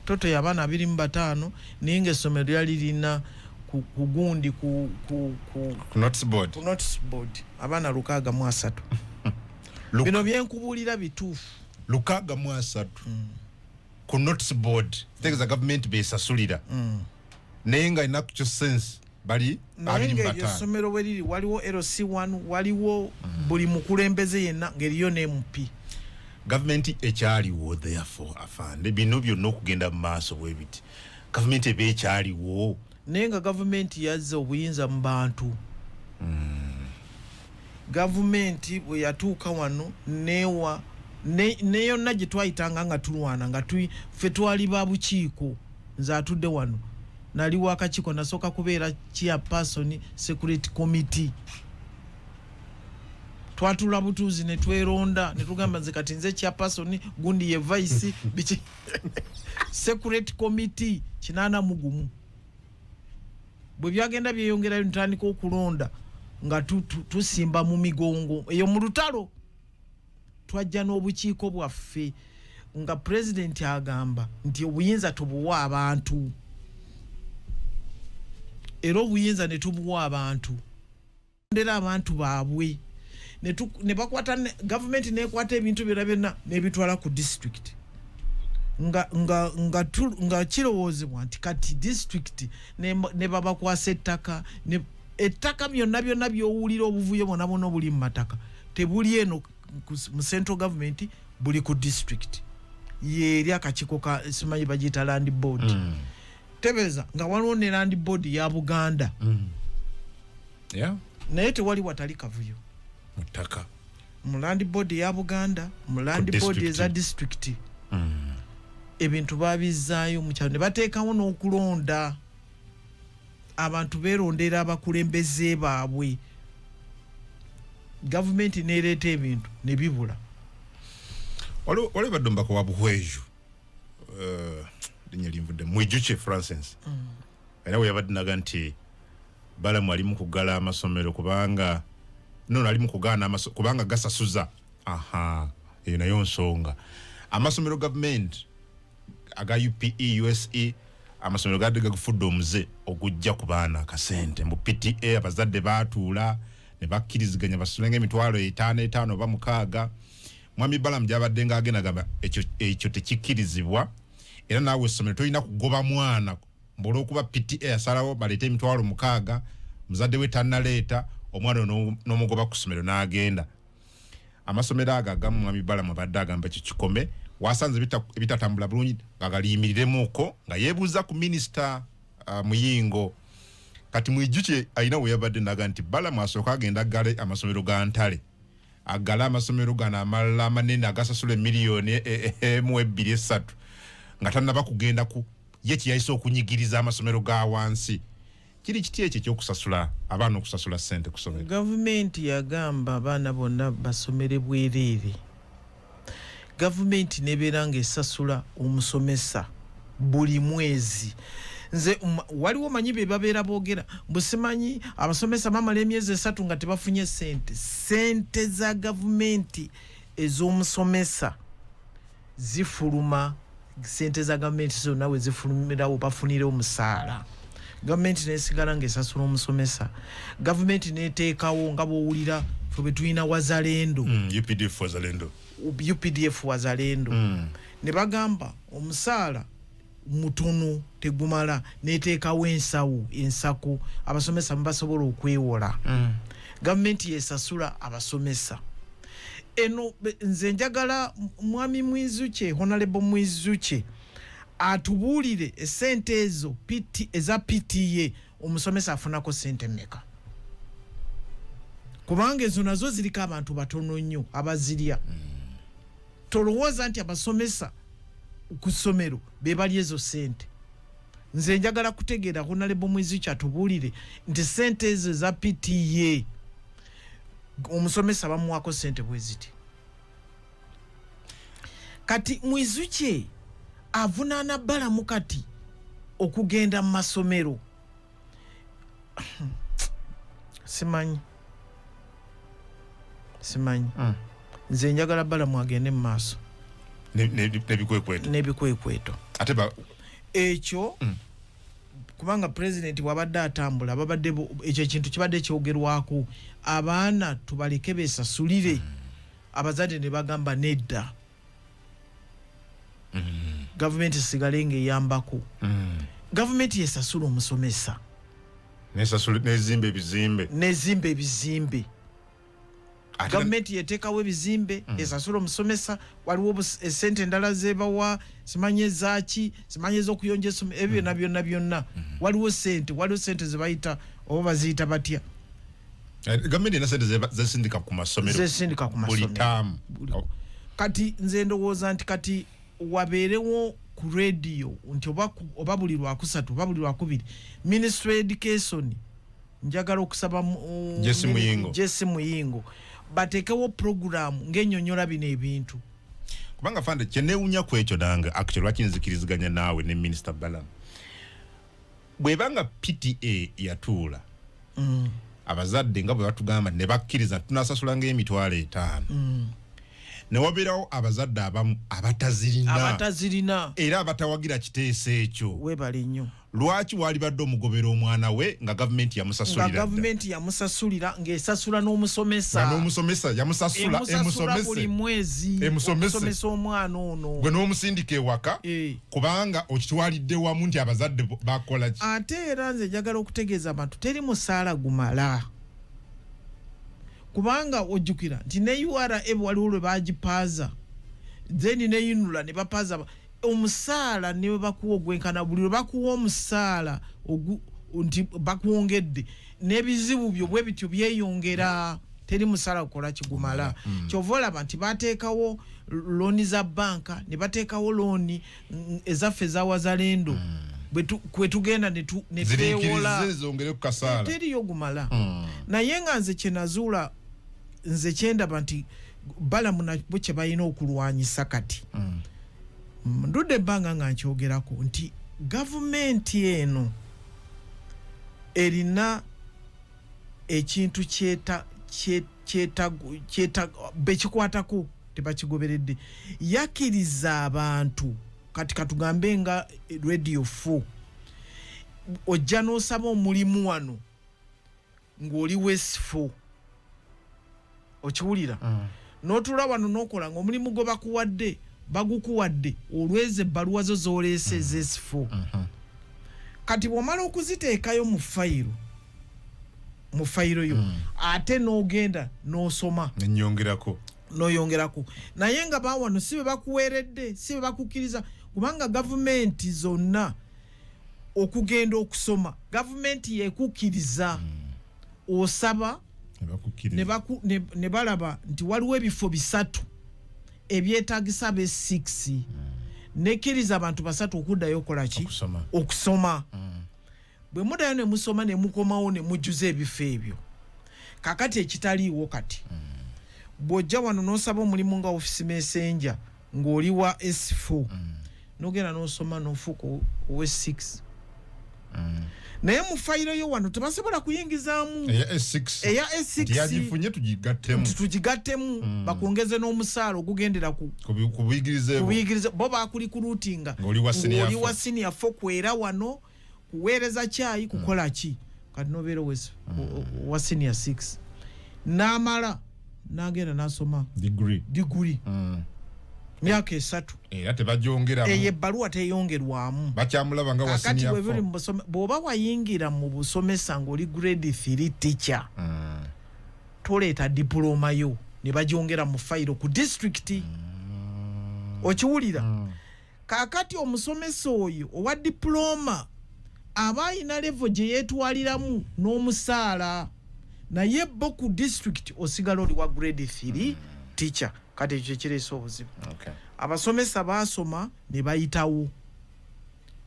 Toto y'abaana 25, naye ng'essomero lyali lirina ku gundi ku, ku, ku, ku notice board. Ku notice board abaana 630. Bino byenkubuulira bituufu. 630 ku notice board, tegeeza gavumenti besasulira, naye nga ina kyo sense bali naye abiri mu ng'eryo bataano. Essomero we liri waliwo LC1, waliwo buli mukulembeze yenna, ng'eriyo ne MP. Gavumenti ekyaliwo, therefore, afande, bino byonna okugenda mu maaso bwe biti, gavumenti eba ekyaliwo? Naye nga gavumenti yazza obuyinza mu bantu. Gavumenti bwe yatuuka wano newa ne yonna gye twayitanga nga tulwana, nga ffe twali ba bukiiko. Nze atudde wano nali wakakiiko, nasooka kubeera chairperson security committee. Twatula butuuzi ne tweronda ne tugamba, nze kati nze chairperson, gundi ye vice, biki. Security committee 81. Bwe byagenda byeyongerayo, ntandika okulonda nga tusimba mu migongo eyo mu lutalo. Twajja n'obukiiko bwaffe nga pulezidenti agamba nti obuyinza tubuwa abantu, era obuyinza ne tubuwa abantu, ndera abantu baabwe ne bakwata gavumenti nekwata ebintu byonna byonna nebitwala ku district, nga kirowoozebwa nti kati district ne babakwasa ettaka, ettaka byonna byonna byowulira, obuvuyo bwonna bwonna obuli mu mataka tebuli eno mu central government, buli ku district. Yeeri akakiiko ka simanyi bagiyita land board. Tebereza nga waliwo ne land board ya Buganda, naye tewali watali kavuyo mu ttaka. Mu land board ya Buganda, mu land Ku board district. eza district. Ebintu babizaayo mu kyalo ne bateekawo n'okulonda, abantu beerondera abakulembeze baabwe. Gavumenti neereeta ebintu ne bibula. Waliwo badde omubaka wa Buhweju, linnya linvudde, Mwijukye Francis, era we yabadde naga nti Balamu ali mu kuggala amasomero kubanga nono ali mu kugaana kubanga gasasuza. Aha, eyo nayo nsonga. Amasomero gavumenti aga UPE, USE, amasomero gadde gagufudde omuze ogujja ku baana akasente mu PTA. Abazadde baatuula ne bakkiriziganya basulenga 5,000 5 oba 6. Mwami Balamu gyabadde ngaagenda gamba ekyo tekikkirizibwa, era naawe essomero tolina kugoba mwana mbu olwokuba PTA yasalawo baleete 6,000, muzadde we tannaleeta, omwana n'omugoba ku ssomero n'agenda. Amasomero ago agamu, mwami Balamu abadde agamba ekyo kikome. Wasanze ebitatambula bulungi nga galiyimiriremuko, nga yeebuuza ku minisita Muyingo. Kati Mwijukye alina we yabadde naga nti Balamu asooka agenda aggale amasomero ga Ntale, aggale amasomero gano amalala amanene agasasula emiliyoni 1, 2, 3, nga tannaba kugenda ku ye kyeyayise okunyigiriza amasomero ga wansi. Kiri kiti ekyo ekyokusasula abaana, okusasula ssente ku ssomero? Gavumenti yagamba abaana bonna basomere bwereere. Gavumenti nebeera ngaesasula omusomesa buli mwezi. Nze waliwo manyi bye babeera boogera mbu simanyi abasomesa bamala emyezi 3 nga tebafunye sente. Sente za gavumenti ez'omusomesa zifuluma, sente za gavumenti zonna we zifulumirawo bafunire omusaala. Gavumenti nesigala ngaesasula omusomesa. Gavumenti neteekawo nga bwowulira fe bwe tulina Wazalendo. UPDF Wazalendo. UPDF Wazalendo. Ne bagamba omusaala mutono, tegumala, neteekawo ensawo, ensako abasomesa mubasobola okwewola. Gavumenti yesasula abasomesa. Eno nze njagala mwami Mwizuke, Honorable Mwizuke, atubuulire esente ezo PT, eza PTA, omusomesa afunako sente mmeka, kubanga ezo nazo ziriko abantu batono nnyo abazirya. Tolowooza nti abasomesa ku ssomero be bali ezo sente. Nze njagala kutegeera Honorable Mwizuke atubuulire nti sente ezo eza PTA omusomesa bamuwako sente bwe ziti. Kati Mwizuke avunaana Balamu kati okugenda mu masomero, simanyi. Simanyi. Nze njagala Balamu agende mu maaso N'ebikwekweto. N'ebikwekweto. Ate Ekyo kubanga pulezidenti bw'abadde atambula, babadde ekyo ekintu kibadde kyogerwako, abaana tubaleke besasulire. Abazadde ne bagamba nedda, gavumenti esigale ng'eyambako. Gavumenti yesasula omusomesa. Nezimba ebizimbe. Nezimba ebizimbe. Gavumenti yeteekawo ebizimbe, esasula omusomesa. Waliwo esente endala zebawa, simanyi ezaki, simanyi ez'okuyonja essomero, ebyo byonna byonna byonna. Waliwo sente zebayita, oba baziyita batya? Gavumenti erina sente zesindika ku masomero. Zesindika ku buli masomero. Taamu. Kati nze ndowooza nti kati wabeerewo ku radio nti oba buli lwakusatu oba buli lwakubiri, Ministry of Education, njagala okusaba Jesse Muyingo. Jesse Muyingo, bateekewo programu ng'ennyonnyola bino ebintu. Kubanga fande, kyenewunya ku ekyo nange actually lwaki nzikiriziganya naawe ne Minisita Balamu, bwebanga PTA yatuula, abazadde nga bwe batugamba ne bakkiriza tunasasulanga 50,000, ne wabeerawo abazadde abamu abatazirina, abatazirina, era abatawagira kiteeso ekyo. Weebale nnyo. Lwaki waalibadde omugobera omwana we nga gavumenti Nga yamusasulira dda? Gavumenti yamusasulira, ng'esasula n'omusomesa. Nga n'omusomesa yamusasula. Emusasula buli Emusomese. mwezi. Emusomese. Okusomesa omwana ono. Gwe n'omusindika ewaka kubanga okitwalidde wamu nti abazadde bakola ki? Ate era nze njagala okutegeeza abantu, teri musaala gumala, kubanga ojjukira nti ne URA waliwo lwe bagipaaza, then ne UNRA ne bapaaza omusaala. Ne bwe bakuwa ogwenkana, buli lwe bakuwa omusaala nti bakwongedde, n'ebizibu byo bwe bityo byeyongera. Teri musaala kukola kigumala. Kyova olaba nti bateekawo looni za banka, ne bateekawo looni ezaffe eza Wazalendo, kwe tugenda ne twewola. Ziriikirize zongere ku kasaala. Teriyo gumala. Naye nga nze kyenazuula, nze kyendaba nti Balamu nabo kye balina okulwanyisa kati, ndudde ebbanga nga nkyogerako nti gavumenti eno erina ekintu kyeta kyeta kyeta bekikwatako tebakigoberedde. Yakkiriza abantu, kati katugambe nga Radio 4, ojja n'osaba omulimu wano ng'oli wa S4, okiwulira? N'otuula wano n'okola ng'omulimu gwe bakuwadde bagukuwadde olweza ebbaluwa zo z'oleese ez'S4. Kati bw'omala okuziteekayo mu fayiro yo, ate n'ogenda n'osoma. Nenyongerako. N'oyongerako, naye nga bawano si be bakuweeredde, si be bakukkiriza, kubanga gavumenti zonna okugenda okusoma, gavumenti yekukkiriza, osaba ne ne balaba nti waliwo ebifo bisatu ebyetagisa abe 6, nekkiriza abantu basatu okuddayo okola ki? Okusoma. Okusoma. Bwe muddayo ne musoma ne mukomawo ne mujjuza ebifo ebyo. Kakati ekitaliiwo kati, bw'ojja wano n'osaba omulimu nga office messenger ng'oli wa S4, n'ogenda n'osoma n'ofuuka owe 6, naye mu fayiro yo wano tebasobola kuyingizaamu eya S6. Eya Nti S6. Yagifunye, tugigattemu. Nti tugigattemu, bakwongeze n'omusaala ogugendera ku ku buyigirize bwo. Kubuyigiriza bo bakurecruitinga Ng'oli wa senior ng'oli four. wa senior 4, kwera wano kuweereza kyayi, kukola ki, kati nobeera wa senior 6, n'amala n'agenda n'asoma degree. Diguri, myaka 3. Era tebagyongeramu. Eyo ebbaluwa teyongerwamu. Bakyamulaba nga wa Kakati senior bwe biri four. mu bw'oba wayingira mu busomesa ng'oli grade 3 teacher, toleeta dipulooma yo ne bagyongera mu fayiro ku disitulikiti, okiwulira? Kaakati omusomesa oyo owa dipulooma aba ayina level gye yeetwaliramu n'omusaala, naye bo ku disitulikiti osigala oli wa grade 3 teacher. Kati ekyo kyekireese obuzibu. Abasomesa baasoma ne bayitawo.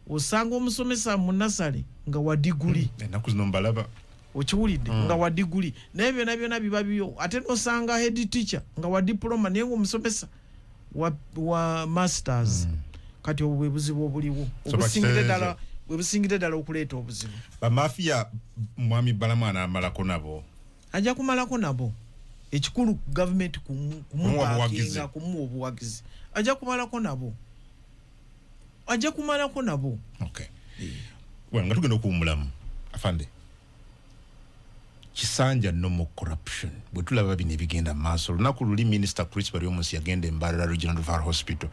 Osanga omusomesa mu nasale nga wa diguli. Ennaku zino mbalaba. Okiwulidde? Nga wa diguli, naye byonna byonna biba byo. Ate nosanga head teacher nga wa diploma, naye nga omusomesa wa masters. Kati obwo bwe buzibu obuliwo So obusingire bakitereeze. ddala, bwe busingire ddala okuleeta obuzibu. Bamafiya, mwami Balamu anaamalako nabo? Ajja kumalako nabo. Ekikulu gavumenti kumubakinga, kumuwa obuwagizi, ajja kumalako nabo, ajja kumalako nabo. Okay. Well, nga tugenda okuwummulamu, afande, kisanja no more corruption. Bwe tulaba bino ebigenda mu maaso, olunaku luli Minisita Chris Baryomunsi yagenda e Mbarara Regional Referral Hospital,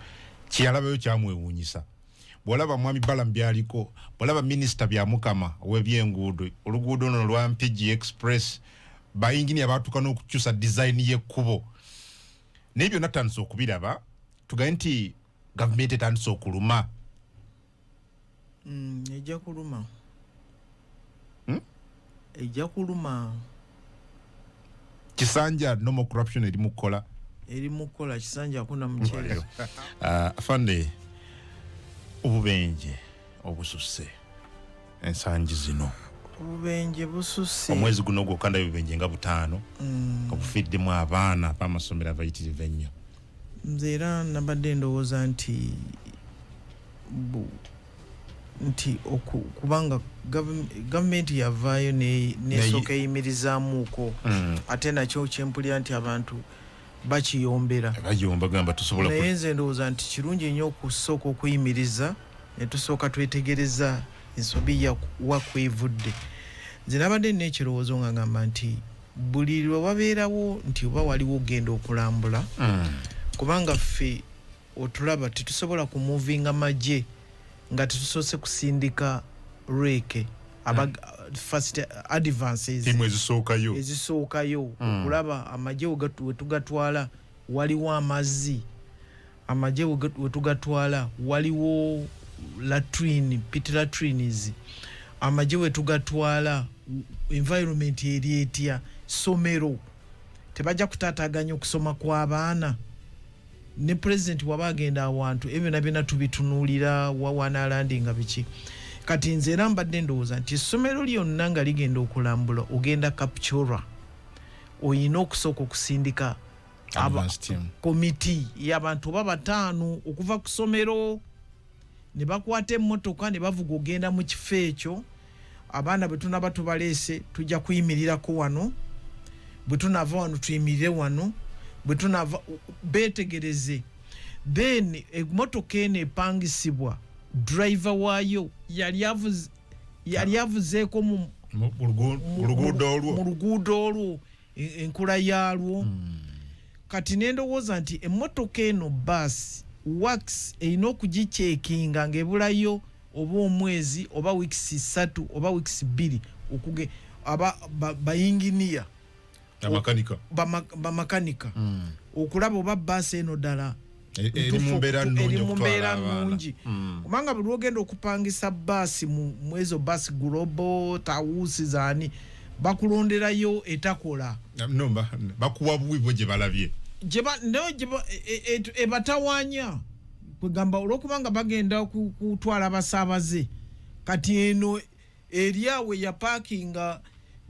kyeyalabayo kyamwewuunyisa. Bwolaba mwami Balam byaliko, bwolaba Minisita Byamukama ow'ebyenguudo, oluguudo luno lwa Mpigi Express, bayinginiya batuuka n'okukyusa design y'ekkubo, naye byonna tutandise okubiraba. Tugaye nti gavumenti etandise okuluma. Ejja kuluma. Ejja kuluma. Kisanja no more corruption eri mukukola. Eri mukukola. Kisanja hakuna mchezo. Afande, obubenje obususse ensangi zino. Obubenje bususse. Omwezi guno gwokka ndaba ebibenje nga 5 obufiiddemu abaana b'amasomero abayitirivu ennyo. Nze era nabadde ndowooza nti kubanga gavumenti yavaayo nesooka eyimirizaamuuko, ate nakyo kyempulira nti abantu bakiyombera. Bayomba, gamba tusobola. Naye nze ndowooza nti kirungi nnyo okusooka okuyimiriza ne tusooka twetegereza ensobi wa kwevudde. Nze nabadde nina ekirowoozo nga ngamba nti buli lwe wabeerawo nti oba waliwo ogenda okulambula, kubanga ffe otulaba tetusobola kumuvinga magye nga tetusoose kusindika recce aba first advances. Tiimu ezisookayo. Ezisookayo, okulaba amagye wetugatwala waliwo amazzi, amagye wetugatwala waliwo latrine, pit latrines, amagye wetugatwala environment eri etya, somero tebajja kutaataganya okusoma kw'abaana, ne president waba agenda awantu, ebyo byonna byonna tubitunuulira wawanalandi nga biki. Kati nze era mbadde ndowooza nti essomero lyonna nga ligenda okulambula, ogenda Kapchorwa, oyina okusooka okusindika Advance team. Komiti y'abantu oba 5 okuva ku ssomero ne bakwata emmotoka ne bavuga ogenda mu kifo ekyo. Abaana bwe tunaba tubaleese, tujja kuyimirirako wano, bwe tunava wano tuyimirire wano, bwe tunava beetegereze. Then emmotoka eno epangisibwa, driver waayo yali avuzeeko mu Mu luguudo olwo. Mu luguudo olwo, enkula yaalwo. Kati nendowooza nti emmotoka eno, baasi works erina okugicekinga ng'ebulayo oba omwezi oba weeks 3 oba weeks 2, okuge aba bayinginiya Amakanika. Bamakanika okulaba oba baasi eno ddala Eri mu mbeera nnungi eri mu okutwala mbeera abaana. nnungi. Kubanga buli lwogenda okupangisa baasi mu ezo baasi, Global, Tawusi, zaani, bakulonderayo etakola. No, bakuwa buwi bo gye balabye. Nayo ebatawaanya kwegamba olwokubanga bagenda kutwala abasaabaze, kati eno eri awo yapaakinga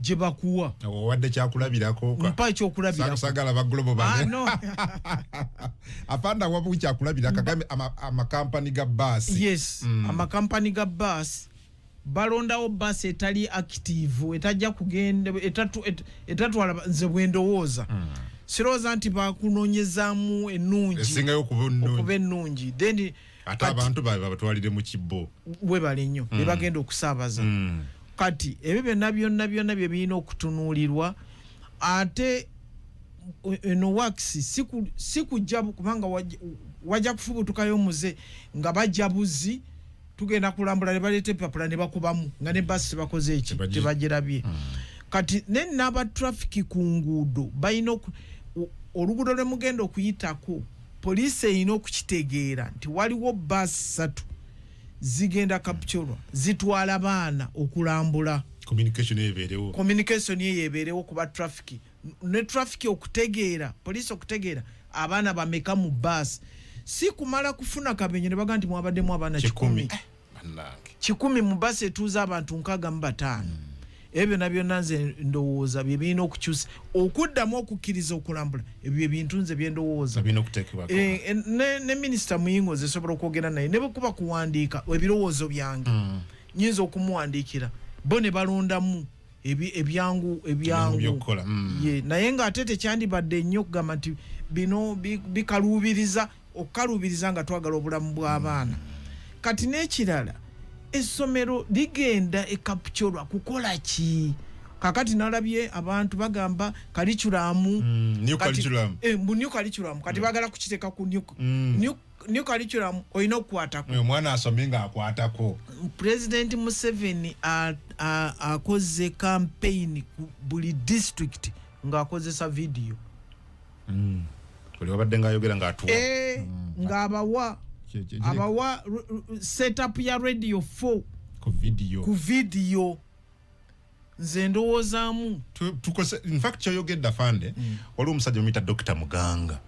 gye bakuwa. Owadde kyakulabirako. Mpa ekyokulabirako. Sagala ba Global Ah, bane. no. Afanda wabu kyakulabirako, agambe amakampani ga baasi. Yes, amakampani ga baasi balondawo baasi etali active, etajja kugenda, etatwala nze bwe ndowooza, sirowooza nti bakunoonyezaamu ennungi. Esingayo okuba Okuba ennungi. ennungi, then Ate abantu baabwe babatwalire mu kibbo. Webale nnyo, be bagenda okusaabaza. Kati ebyo byonna byonna byonna bye birina okutunuulirwa. Ate eno works si kujja kubanga wajja kufubutukayo omuze nga bajja buzi, tugenda kulambula, ne baleeta epapula ne bakubamu nga ne basi tebakoze eki, tebagirabye. Kati ne n'aba traffic ku nguudo balina oluguudo lwe mugenda okuyitako, poliisi erina okukitegeera nti waliwo baasi 3 zigenda Kapchorwa, zitwala baana okulambula. Communication ebeerewo. Communication eyo ebeerewo kuba traffic, ne traffic okutegeera, poliisi okutegeera abaana bameka mu baasi, si kumala kufuna kabenje ne baga nti mwabaddemu abaana 100. 100. Bannange. 100 mu baasi etuuza abantu 65. Ebyo byonna byonna nze ndowooza bye birina okukyusa okuddamu okukkiriza okulambula. Ebyo ebintu nze byendowooza birina okuteekebwako. Ne minisita Muyingo nze nsobola okwogera naye, ne bwe kuba kuwandiika ebirowoozo byange, nyinza okumuwandiikira, bo ne balondamu. Ebyangu ebyangu By'okukola. Ye, naye ng'ate tekyandibadde nnyo okugamba nti bino bikaluubiriza okukaluubiriza nga twagala obulamu bw'abaana. Kati n'ekirala, essomero ligenda e Kapchorwa kukola ki? Kakati nalabye abantu bagamba curriculum. New curriculum. Mbu new curriculum. Kati bagala kukiteeka ku new, new curriculum olina okukwatako. Omwana asome ng'akwatako. President Museveni akoze campaign ku buli district ng'akozesa video. Buli wabadde ng'ayogera ng'atuwa. Ng'abawa abawa setup ya Radio 4 ku video. Ku video. Nze ndowoozaamu Tukose. In fact, kyoyogedde, afande, waliwo omusajja omuyita Dr Muganga,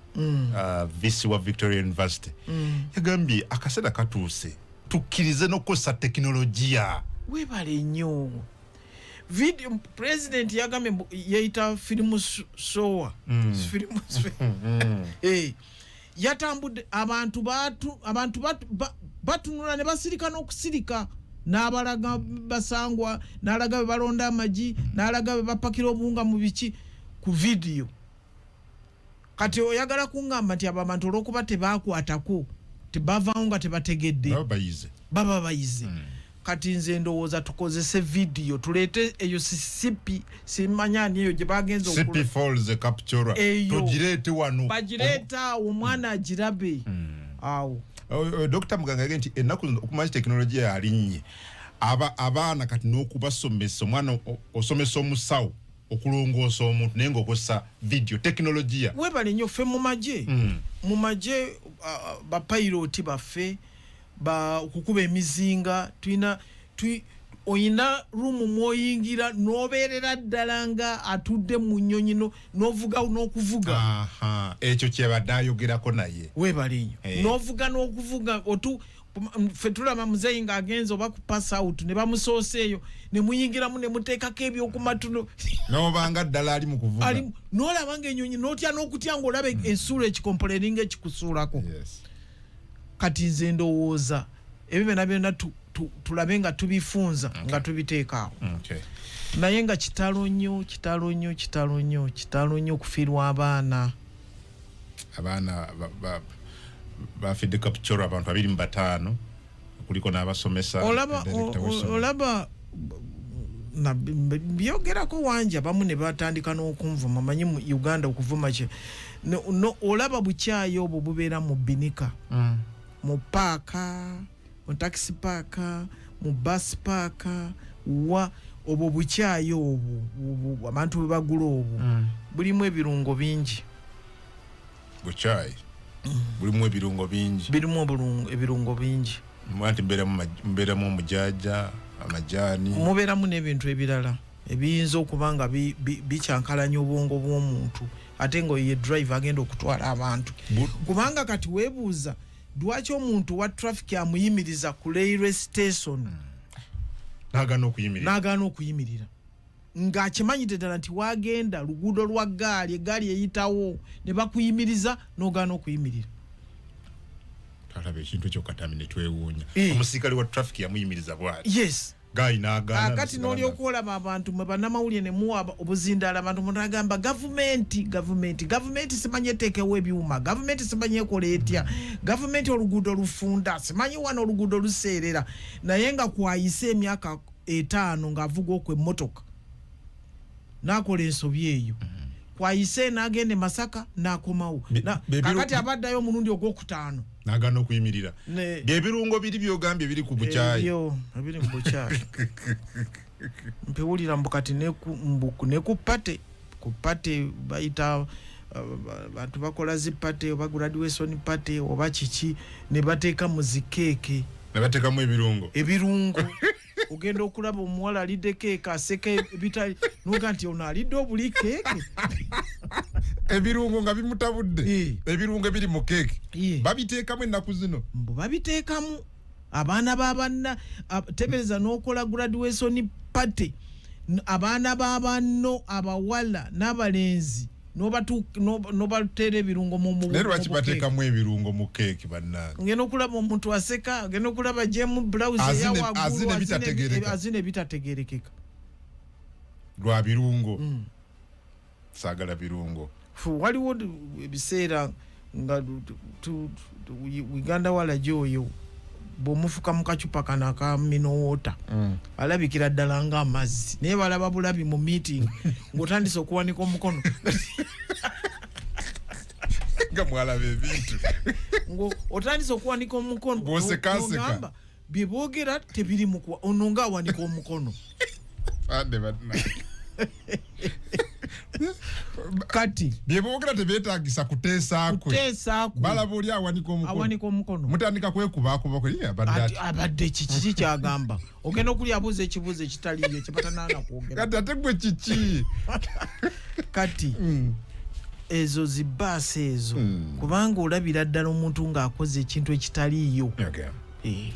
VC wa Victoria University, yagambye akaseera katuuse tukkirize n'okukozesa tekinologiya. Weebale nnyo. Video, president yagambye mbu yeyita film shower. Film yatambudde, abantu abantu batunula ne basirika n'okusirika, n'abalaga basangwa, n'alaga bwe balonda amagi, n'alaga bwe bapakira obuwunga mu biki ku video. Kati oyagala kuŋŋamba nti abo abantu olw'okuba tebakwatako, tebavaawo nga tebategedde? Baba bayize. Baba bayize. Kati nze ndowooza tukozese video, tuleete eyo sisipi, simanya ani eyo gye bagenza Sipi Falls e Kapchorwa. Eyo. Tugireete wano. Bagireeta awo, omwana agirabe awo. Dr Muganga yagambye nti ennaku zino okumanya tekinologiya yalinnye, abaana kati n'okubasomesa, omwana osomesa omusawo okulongoosa omuntu naye ng'okozesa video, tekinologiya. Webale nnyo. Ffe mu magye, mu magye, bapayiroti baffe okukuba emizinga, tulina oyina room mwoyingira n'obeerera ddala nga atudde mu nnyonyi n'ovuga n'okuvuga. Aha, ekyo kyebadde ayogerako naye. Weebale nnyo. N'ovuga n'okuvuga otu ffe tulaba muzeeyi ng'agenze oba ku pass out ne bamusoosa eyo ne muyingiramu ne muteekako ebyokumatu N'obanga ddala ali mu kuvuga. N'olaba ng'ennyonyi n'otya n'okutya ng'olaba ensuula ekikompolo eringa ekikusuulako. Kati nze ndowooza ebyo byonna byonna tulabe nga tubifunza nga tubiteeka awo. Naye nga kitalo nnyo, kitalo nnyo, kitalo nnyo, kitalo nnyo okufiirwa abaana. Abaana bafidde Kapchorwa, abantu 25, kuliko n'abasomesa. Olaba Director w'essomero. Olaba byogerako wangi, abamu ne batandika n'okunvuma. Manyi mu Uganda okuvuma kye no, olaba bukyayi obwo bubeera mu binika, mu paaka, mu taxi park, mu bus park, wa obwo bukyayi obwo abantu bwe bagula obwo bulimu ebirungo bingi. Bukyayi bulimu ebirungo bingi. Birimu ebirungo bingi. Anti mbeeramu omujaja, amajaani. Mubeeramu n'ebintu ebirala ebiyinza okuba nga bikyankalanya obwongo bw'omuntu, ate nga ye driver agenda okutwala abantu. Kubanga kati weebuuza lwaki omuntu wa traffic amuyimiriza ku railway station, N'agaana okuyimirira. N'agaana okuyimirira ng'akimanyidde ddala nti wagenda luguudo lwa ggaali, eggaali eyitawo, ne bakuyimiriza n'ogaana okuyimirira. Alaba ekintu ekyo katami ne twewuunya. Omusirikale wa traffic yamuyimiriza bwati, gaali n'agaana. Kakati n'olyoka olaba abantu mwe bannamawulire ne muwa obuzindaala abantu, muntu agamba gavumenti, gavumenti, gavumenti simanyi eteekewo ebyuma, gavumenti simanyi ekola etya, gavumenti oluguudo lufunda, simanyi wano oluguudo luseerera, naye nga kwayise emyaka 5 ng'avuga okwo emmotoka n'akola ensobi eyo, kwayise n'agenda e Masaka n'akomawo. Kakati abaddayo omulundi ogwokutaano N'agaana okuyimirira. Byebirungo biri byogambye biri ku bukyayi. Ebyo ebiri mu bukyayi mpiwulira mbu kati ne ku party, ku party bayita bantu bakola zi party oba graduation party oba kiki, ne bateeka mu zikeeke. Ne bateekamu ebirungo. Ebirungo. Ogenda okulaba omuwala alidde keeke, aseka ebitali, noga nti ono alidde obuli keeke. Ebirungo nga bimutabudde. Ebirungo ebiri mu keeke babiteekamu ennaku zino. Mbu babiteekamu. Abaana babanna tebereza n'okola graduation party, abaana babanno abawala n'abalenzi n'obateera ebirungo Naye lwaki mu bukeeke. bateekamu ebirungo mu keeki, bannange? Ngenda okulaba omuntu aseka, ngenda okulaba jemu blouse eyawaggulu, Azina ebitategeerekeka. Azina ebitategeerekeka. Lwa birungo. Saagala birungo. Waliwo ebiseera nga Uganda walagi oyo bw'omufuka mu kacupa kano aka mineral water, alabikira ddala nga amazzi, naye balaba bulabi mu meeting ng'otandise okuwanika omukono. Nga mwalaba ebintu. Ng'otandise okuwanika omukono. Bw'osekaseka. N'ogamba, bye boogera tebiri mu kuwa, ono ng'awanika omukono. Ande banna. Kati bye boogera tebyetagisa kuteesaakwe. Kuteesaakwe. Balaba oli awanika omukono. Awanika omukono. Mutandika kwekubaakubako, ye abadde Ati ati. Abadde kiki kyagamba? Ogenda okulya abuuza ekibuuzo ekitaliyo kyebatanaana kwogera. Kati ate gwe kiki? Kati ezo zibaasi ezo, Mm. kubanga olabira ddala omuntu ng'akoze ekintu ekitaliiyo. Eh.